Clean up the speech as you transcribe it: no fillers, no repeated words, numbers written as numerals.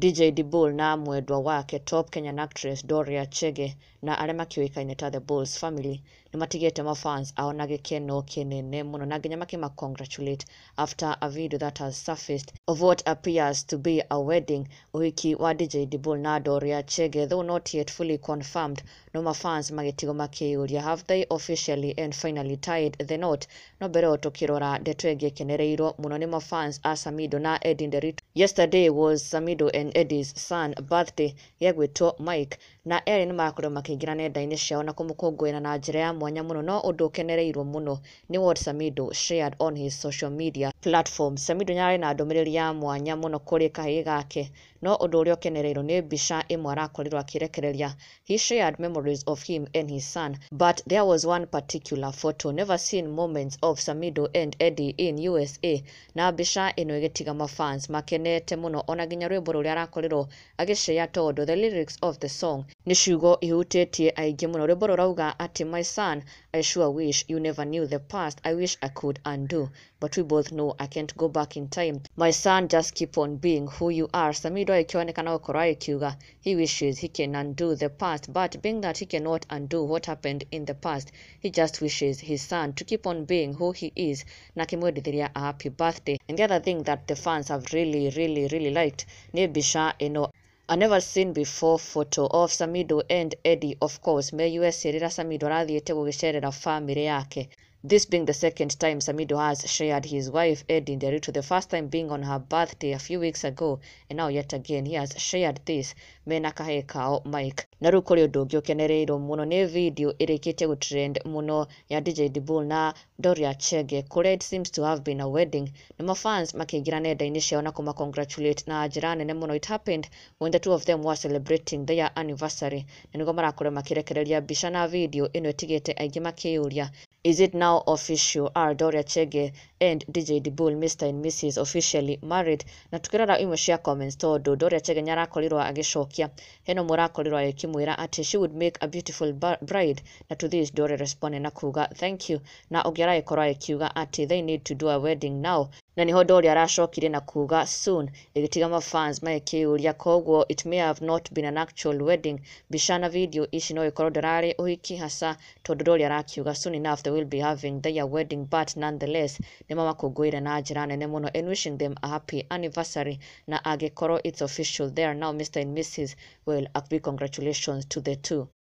DJ Dibul na mwendwa wake top Kenyan actress Doria Chege na arĩa makĩũĩkaine ta The Bulls Family nĩ matigĩte mafans ao na gĩkeno kĩnene mũno na nginya makĩma congratulate after a video that has surfaced of what appears to be a wedding, ũhiki wa DJ Dibul na Doria Chege, though not yet fully confirmed. No mafans magĩtigwo makĩyũria, have they officially and finally tied the knot? No mbere o tũkĩrora ndeto ĩngĩ ĩkenereirwo mũno nĩ mafans a Samido na Eddie Nderitu. Yesterday was Samido and Eddie's son birthday gĩagwĩtwo Mike, na erĩ nĩ marakorirwo makĩingĩra nenda-inĩ ciao na kũmũkũngũĩra na njĩra ya mwanya mũno. No ũndũ ũkenereirwo mũno nĩ what Samido shared on his social media platform. Samido nĩarĩ na ndũmĩrĩri ya mwanya mũno kũrĩ kahĩĩ gake, no ũndũ ũrĩa ũkenereirwo nĩ mbica ĩmwe arakorirwo akĩrekereria. He shared memories of him and his son, but there was one particular photo, never seen moments of Samido and Eddie in USA, na mbica ĩno ĩgĩtiga mafans makenete mũno, ona nginya rwĩmbo rũrĩa arakorirwo agĩshare, tondũ the lyrics of the song nĩ ciugo ihutĩtie aingĩ mũno. Rwĩmbo rũrauga atĩ, "My son, I sure wish you never knew the past. I wish I could undo, but we both know I can't go back in time. My son, just keep on being who you are." Samido akĩonekana gũkorwo agĩkiuga he wishes he can undo the past, but being that he cannot undo what happened in the past, he just wishes his son to keep on being who he is, na akĩmwendithĩria a happy birthday. And the other thing that the fans have really, really, really liked nĩ mbica ĩno, a never seen before photo of Samido and Eddie, of course me USA, rĩrĩa Samido arathiĩte gũgĩcerera family yake. This being the second time Samido has shared his wife Eddie Nderitu, the first time being on her birthday a few weeks ago, and now yet again he has shared this mena kahĩĩ kao Mike. Na rĩu kũrĩ ũndũ ũngĩ ũkenereirwo mũno nĩ video ĩrĩkĩtie gũtrend mũno ya DJ Dibul na Doria Chege, kũrĩa it seems to have been a wedding, na mafans makĩingĩra nenda-inĩ ciao na kũma congratulate na njĩra nene mũno. It happened when the two of them were celebrating their anniversary, na nĩguo marakorwo makĩrekereria mbica na video ĩno ĩtigĩte aingĩ makĩyũria, is it now official? Are Doria Chege and DJ Dibul, Mr and Mrs, officially married? Na tukĩrora imwe cia comments, tondũ Doria Chege nĩarakorirwo agĩcokia, hena ũmwe ũrakorirwo agĩkĩmwĩra atĩ she would make a beautiful bride, na to this Doria responded na kuga thank you, na ũngĩ aragĩkorwo agĩkiuga atĩ they need to do a wedding now, na niho Doria aracokire na kuga soon, ĩgĩtiga mafans magĩkĩyũria koguo it may have not been an actual wedding. Mbica na video ici no ikorwo ndũrarĩ ũhiki hasa, tondũ Doria arakiuga soon enough they will be having their wedding, but nonetheless nĩ mamakũngũĩire na njĩra nene mũno and wishing them a happy anniversary. Na angĩkorwo it's official, they are now Mr and Mrs, well, a big congratulations to the two.